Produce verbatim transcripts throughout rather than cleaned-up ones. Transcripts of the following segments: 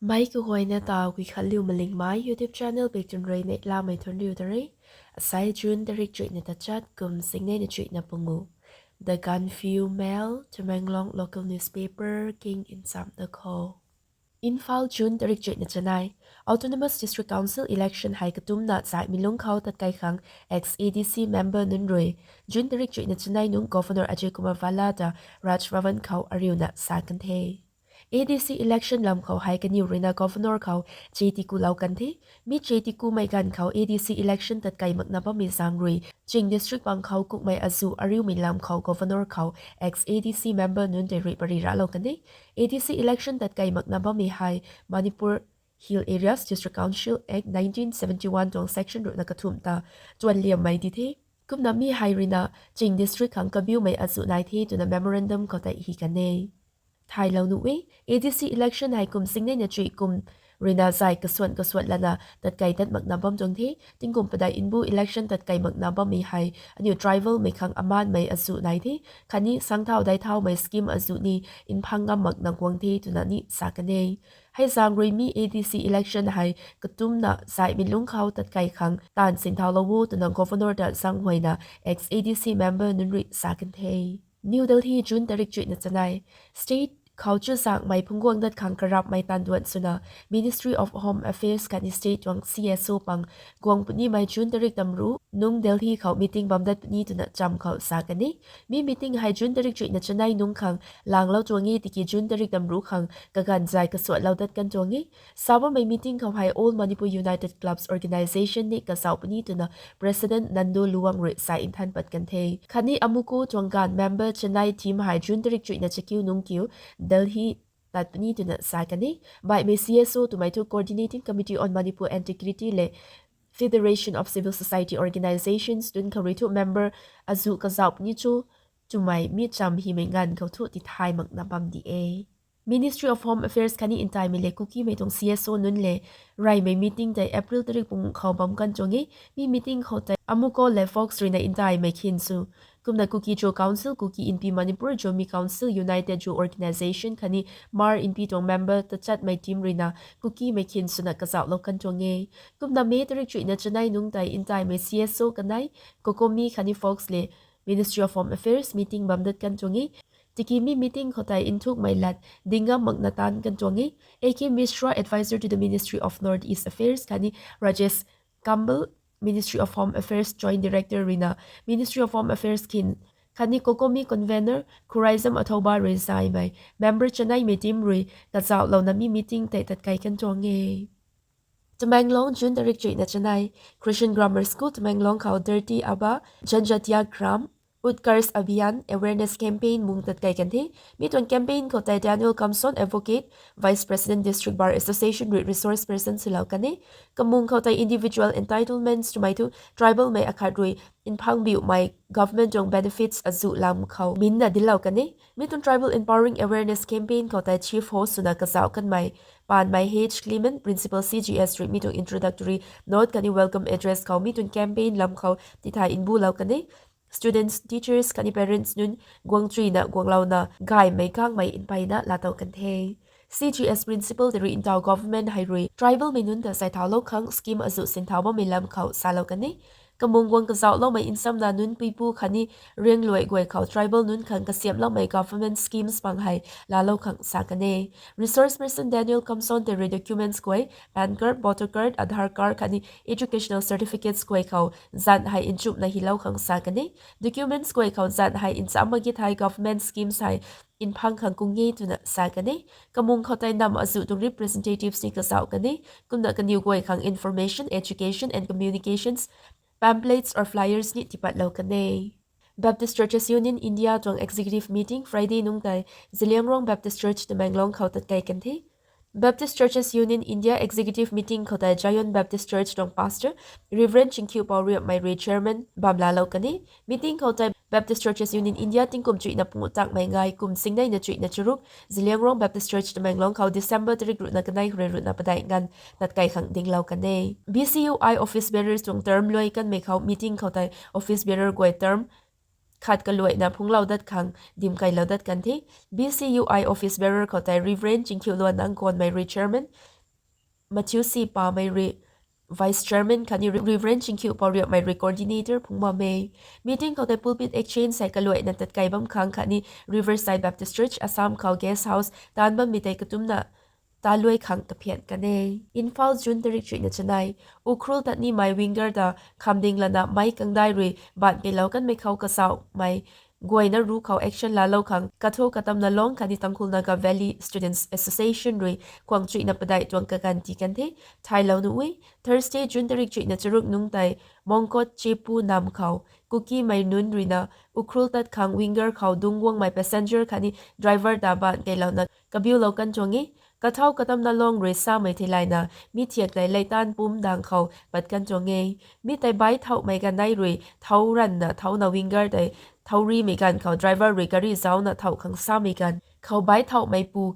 Mei kaguayna ta Guikhanliu Malingmei YouTube channel bik tun rui neihlamei thuanriu ta re. Asai June tarik chuihna tachat kum singnei na chuihna pungu. The Gaanphiu Mail, Tamenglong local newspaper king nchamna khou. Imphal, June tarik chuihna chanei. Autonomous District Council election hei katumna zaihmei lungc khou tatkai khang ex A D C member nunc rui June tarik chuihna chanei nungc Governor Ajay Kumar Bhalla ta Raj Bhavan khou ariuna sa kan the. A D C election lam khou hei kaniw ruina Governor khou che tikulou kan the. Mi che tikumei ganv khou A D C election tatkai makna bammei zaeng rui Ching District bang khou kukmei azuh ariumei lam khou Governor khou ex A D C member nunc tei rui pary raclou kan e. A D C election tatkai makna bammei hei Manipur Hill Areas District Council Act nineteen seventy-one tuang section ruhna kathumh ta tuanliammei di the. Kumna mi hei ruina Ching District khang kabiumei azuh nai the twna memorandum khou tei hi kan e. Thailou nuh e, A D C election hei kum singnei na chuih kum ruina zai kasuan kasuat lana tatkai tat makna bam tuang the. Tingkum padeih nbu election tatkai makna bammei hei aniu tribalmei khang amaanmei azuh nai the. Khatni sangthau daithaumei scheme azuh ni nphang ngam makna guang the twna ni sa kan e. Hei zaeng rui mi A D C election hei katumna zaihmei lungc khou tatkai khang taanv sinthaulou o twna Governor ta zaenghuayna ex A D C member nunc rui sa kan the. New Delhi, June tarik chuihna chanei. State khou chuzaenghmei phungcguang dat khang karapmei taanduan swna Ministry of Home Affairs khatni State tuang C S O pang guang punimei June tarik tamruh nungc Delhi khou meeting bam dat puni twna cham khou sa kan e. Mi meeting hei June tarik chuihna chanei nungc khang langlou tuang e, tiki June tarik tamruh khang kaganv zai kasuatlou dat kan tuang e. Sa bammei meeting khou hei All Manipur United Clubs Organisation ni kazauh puni twna President Nando Luang rui sa nthan pat kan the. Khatni AMUCO tuang ganv member chanei team hei June tarik chuihna chakiu nungc kiu Delhi tat puni twna sa kan e. Baihmei C S O twmei thu Coordinating Committee on Manipur Integrity le Federation of Civil Society Organisations tun khou rui thu member azuh kazauh puni cho twmei mi cham himei nganv khou thu tithay makna bam di e. Ministry of Home Affairs khatni ntaimei le Kukimei tuang C S O nunc le reymei meeting tei April tarik pung khou bam kan tuang e. Mi meeting khou tei AMUCO le FOCS ruina ntaimei khin sw kumna Kuki-Zo Council, Kuki Inpi Manipur, Zomi Council, United Zo Organisation khatni Hmar Inpi tuang member tachatmei team ruina Kukimei khin swna kazauhlou kan tuang e. Kumna May tarik chuihna chanei nungc tei ntaimei C S O kanei, COCOMI khatni FOCS le Ministry of Home Affairs meeting bam dat kan tuang e. Tiki mi meeting khou tei nthukmei lat ding ngam makna taanv kan tuang e. A K Mishra, Advisor to the Ministry of North East Affairs khatni Rajesh Kambal, Ministry of Home Affairs Joint Director ruina Ministry of Home Affairs khin khatni COCOMI Convener Khuraizam Athouba rui zaimei member chaneimei team rui kazauhlouna mi meeting tei tatkai kan tuang e. Tamenglong, June tarik chuihna chanei. Christian Grammar School Tamenglong khou Dharti Aaba Janjatiya Gram Utkarsh Abhiyan awareness campaign mung tatkai kan the. Mi tuang campaign khou tei Daniel Kamson, Advocate, Vice President, District Bar Association rui resource person swlou kan e. Kamung khou tei individual entitlements twmei thu tribalmei akhat rui nphangbiumei government tuang benefits azuh lam khou minna dinclou kan e. Mi tuang Tribal Empowering Awareness Campaign khou tei chief host swna kazauh kanmei Panmei H Clement, Principal C G S rui mi tuang introductory note khatni welcome address khou mi tuang campaign lam khou tithay mbulou kan e. Students, teachers khatni parents nunc guang chuina guanglouna gaymei kangmei mpeyna laatow kan the. C G S principal tei rui ntaw government hei rui tribalmei nunc ta saithaulou khang scheme azuh sinthau bammei lam khou salou kan e. Kamung guang kazauhloumei nsamna nunc puipu khatni riangluai guay khou tribal nunc khang kasiamhloumei government schemes pang hei laalou khang sa kan e. Resource person Daniel Kamson tei rui documents guay, PAN card, voter card, Aadhaar card khatni educational certificates guay khou zan hei nchumhna hilou khang sa kan e. Documents guay khou zan hei nchamh mak ge thei government schemes hei nphang khang kung e twna sa kan e. Kamung khou tei nam azuh tuang representatives ni kazauh kan e. Kumna kaniw guay khang information, education and communications, pamphlets or flyers ni tipatlou kan e. Baptist Churches Union India tuang executive meeting Friday nungc tei Zeliangrong Baptist Church Tamenglong khou tatkai kan the. Baptist Churches Union India executive meeting khou tei Zion Baptist Church tuang pastor Reverend Chingkhiu Pauriapmei rui chairman bam laalou kan e. Meeting khou tei Baptist Churches Union India tingkum chuihna pungu takmei ngai kum singneina chuihna charuk Zeliangrong Baptist Church Tamenglong khou December tarik ruhna kanei khou rui ruhna padeih nganv tatkai khang dinglou kan e. B C U I office bearers tuang term luai kanmei khou meeting khou tei office bearer guay term khat kaluaina phungclou dat khang dim keylou dat kan the. B C U I office bearer khou tei Reverend Chingkhiuluan Nangkanmei rui chairman, Matthew C Pamei rui vice chairman khatni Reverend Chingkhiu Pouriapmei rui coordinator phungc bam e. Meeting khou tei pulpit exchange hei kaluaina tatkei bam khang khatni Riverside Baptist Church Assam khou guest house taanc bammei tei katumcna taluai khang kaphian kan e. Imphal, June tarik chuihna chanei. Ukhrul tat nimei winger ta khamding lana meic kangdai rui baanc keylou kanmei khou kazauhmei guayna ruc khou action laalou khang Katho Katamna Long khatni Tangkhul Naga Valley Students Association rui khuang chuihna padeih tuang kaganv tii kan the. Thaylou nuh e, Thursday, June tarik chuihna charuk nungc tei Mongkot Chepu nam khou Kukimei nunc ruina Ukhrul tat khang winger khou dungc guangmei passenger khatni driver ta baanc keylouna kabiulou kan tuang e. Kathou Katamna Long rui samei theilayna mi thiak tei Leitaanv pumc dang khou pat kan tuang e. Mi tei bike thauhmei ganv nei rui thau ranvna thauna winger tei thau rimei ganv khou driver rui gari zaucna thauh khang samei ganv khou bike thauhmeipu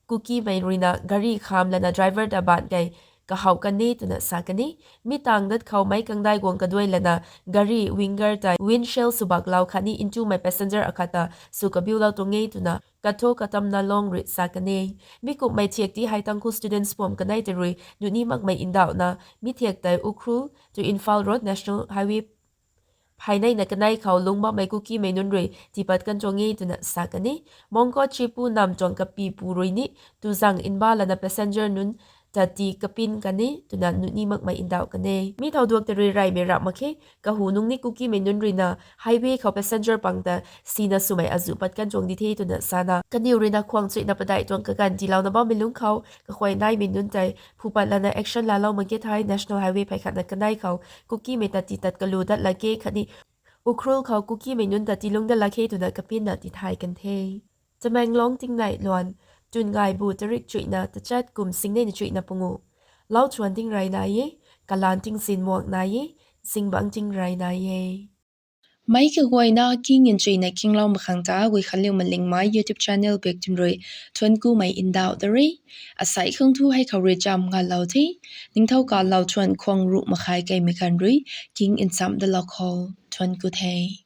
Kukimei ruina gari kham lana driver ta baanc key kahouh kan e twna sa kan e. Mi tang dat khou meic kangdai guang kaduai lana gari winger tei windshield swbaklou khatni ntumei passenger akhat ta sw kabiulou tuang e twna Katho Katamna Long rui sa kan e. Mi kumhmei thiak ti hei Tangkhul students puam kanei tei rui nuni makmei ndauhna mi thiak tei Ukhrul to Imphal Road National Highway phey neina kanei khou lungc bammei Kukimei nunc rui tiipat kan tuang e twna sa kan e. Mongkot Chepu nam tuang kapipu rui ni tuzang mba lana passenger nunc ta tii kapin kan e twna nuni makmei ndauh kan e. Mi thau duak tei rui reymei rap mak khe, kahu nungc ni Kukimei nunc ruina highway khou passenger pang ta sina swmei azuh pat kan tuang di the twna sana kaniw ruina khuang chuihna padeih tuang kaganv tiilouna bammei lungc khou kakhuay naimei nunc tei phupat lana action laalou mak ge thei National Highway phey khatna kanei khou Kukimei ta tii tat kalu dat lak ge khatni Ukhrul khou Kukimei nunc ta tiilung dat lak khe twna kapinna tithay kan the. Tamenglong tingnei luan, twn ngaibu tarik chuihna tachat kum singneina chuihna pungu. Lau thuan tingrey nai e, kalaan tingzin muang nai e, zingbangc tingrey nai e. Meic kaguayna king nchuina kinglou mak khang ta Guikhanliu Malingmei YouTube channel bak twn rui thuan kumei ndauh da re. Asei khang thu hei khou rui cham ngalou the. Ningthou kalou thuan khuang ruh makhai keimei ganv rui king nchamh dalou khou thuan ku the.